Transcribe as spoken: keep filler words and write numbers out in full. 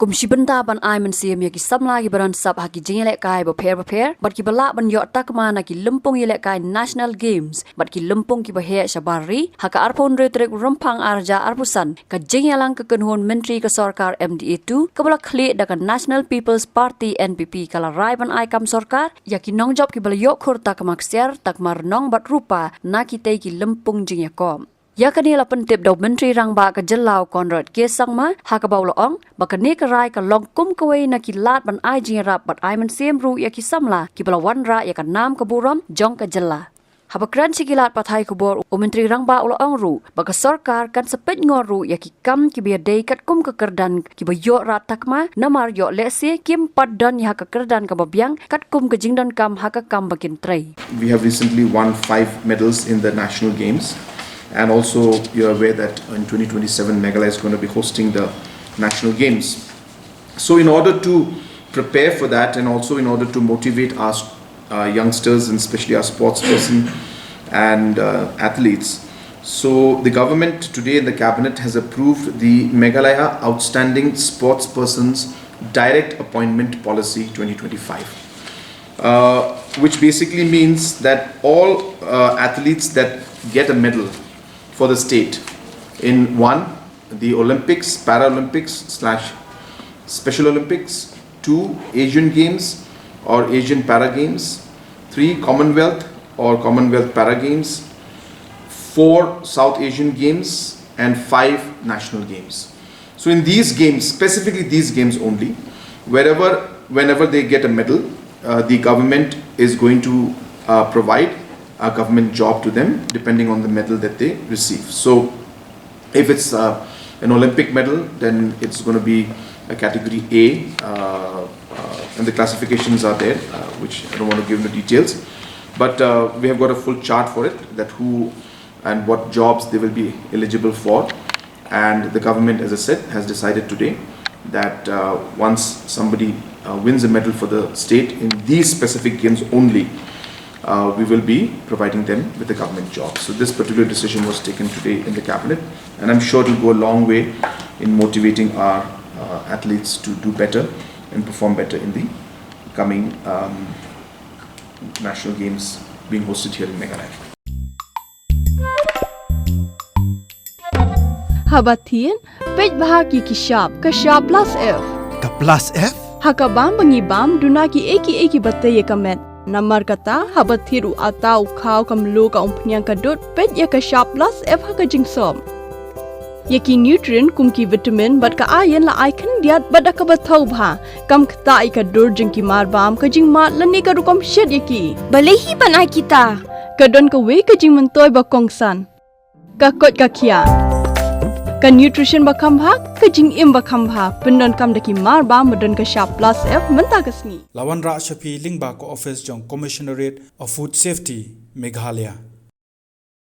Kum shi bynta ban ai mynsiem ïa ki samla kiba don sap ha ki jingïalehkai bapher bapher bad kiba lah ban ïoh takma na ki lympung ïalehkai National Games bad ki lympung kiba heh shabar ri ha ka arphew hynriew tarik Rymphang arhajar arphew san, ka jingïalang ka kynhun myntri ka sorkar M D A two kaba la khlieh da ka National People's Party N P P ka la rai ban ai kam sorkar ïa ki nongjop kiba la ïoh khur takma ksiar, takma rnong bad rupa na kitei ki lympung jingïakob. Ïa kane la pyntip da u Myntri Rangbah ka jylla u Conrad K Sangma ha kaba u la ong ba kane ka rai ka long kum kawei na ki lad ban ai jingïarap bad ai mynsiem ruh ïa ki samla kiba la wanrah ïa ka nam ka burom jong ka jylla. Haba kren sha ki lad pathai khubor, u Myntri Rangbah u la ong ruh ba ka sorkar kan sa peit ngor ruh ïa ki kam kiba ïadei katkum ka kyrdan kiba ïoh rah takma namar ïoh lehse kim pat don ïa ka kyrdan kaba biang katkum ka jingdonkam ha ka kam ba kin trei. We have recently won five medals in the National Games, and also you're aware that in twenty twenty-seven Meghalaya is going to be hosting the National Games. So in order to prepare for that, and also in order to motivate our uh, youngsters and especially our sports person and uh, athletes, so the government today in the cabinet has approved the Meghalaya Outstanding Sports Persons Direct Appointment Policy twenty twenty-five, uh, which basically means that all uh, athletes that get a medal for the state in one, the Olympics, Paralympics slash Special Olympics, two, Asian Games or Asian Para Games, three, Commonwealth or Commonwealth Para Games, four, South Asian Games, and five, National Games. So in these games, specifically these games only, wherever, whenever they get a medal, uh, the government is going to uh, provide a government job to them depending on the medal that they receive. So if it's uh, an Olympic medal, then it's going to be a category A, uh, uh, and the classifications are there, uh, which I don't want to give the details. But uh, we have got a full chart for it, that who and what jobs they will be eligible for. And the government, as I said, has decided today that uh, once somebody uh, wins a medal for the state in these specific games only, uh, we will be providing them with a government job. So this particular decision was taken today in the cabinet, and I'm sure it will go a long way in motivating our uh, athletes to do better and perform better in the coming um, national games being hosted here in Meghalaya. Haba thied, peit bha ki ki shap, ka shap plus F. Ka plus F? Ha ka bam ba ngi bam, duna ki ei ki ei kiba tei ïa ka met. Namar kata, haba thied u atta, u khaw, ka mluh, ka umphniang, ka dud, peit ïa ka shap plus F ha ka jingsop. Ïa ki nutrient kum ki vitamin bad ka iron la ai khyndiat bad da kaba thaw bha. Kam ktah ïa ka dur jong ki marbam, ka jingmad lane ka rukom shet ïa ki. Balei hi ban ai kita? Ka don kawei ka jingmyntoi ba kongsan. Ka koit ka khiah. Ka nutrition ba kham bha, ka jingim ba kham bha. Pyndonkam da ki marbam ba don ka shap plus F mynta ka sngi. La wanrah sha phi lyngba ka office jong Commissionerate of Food Safety, Meghalaya.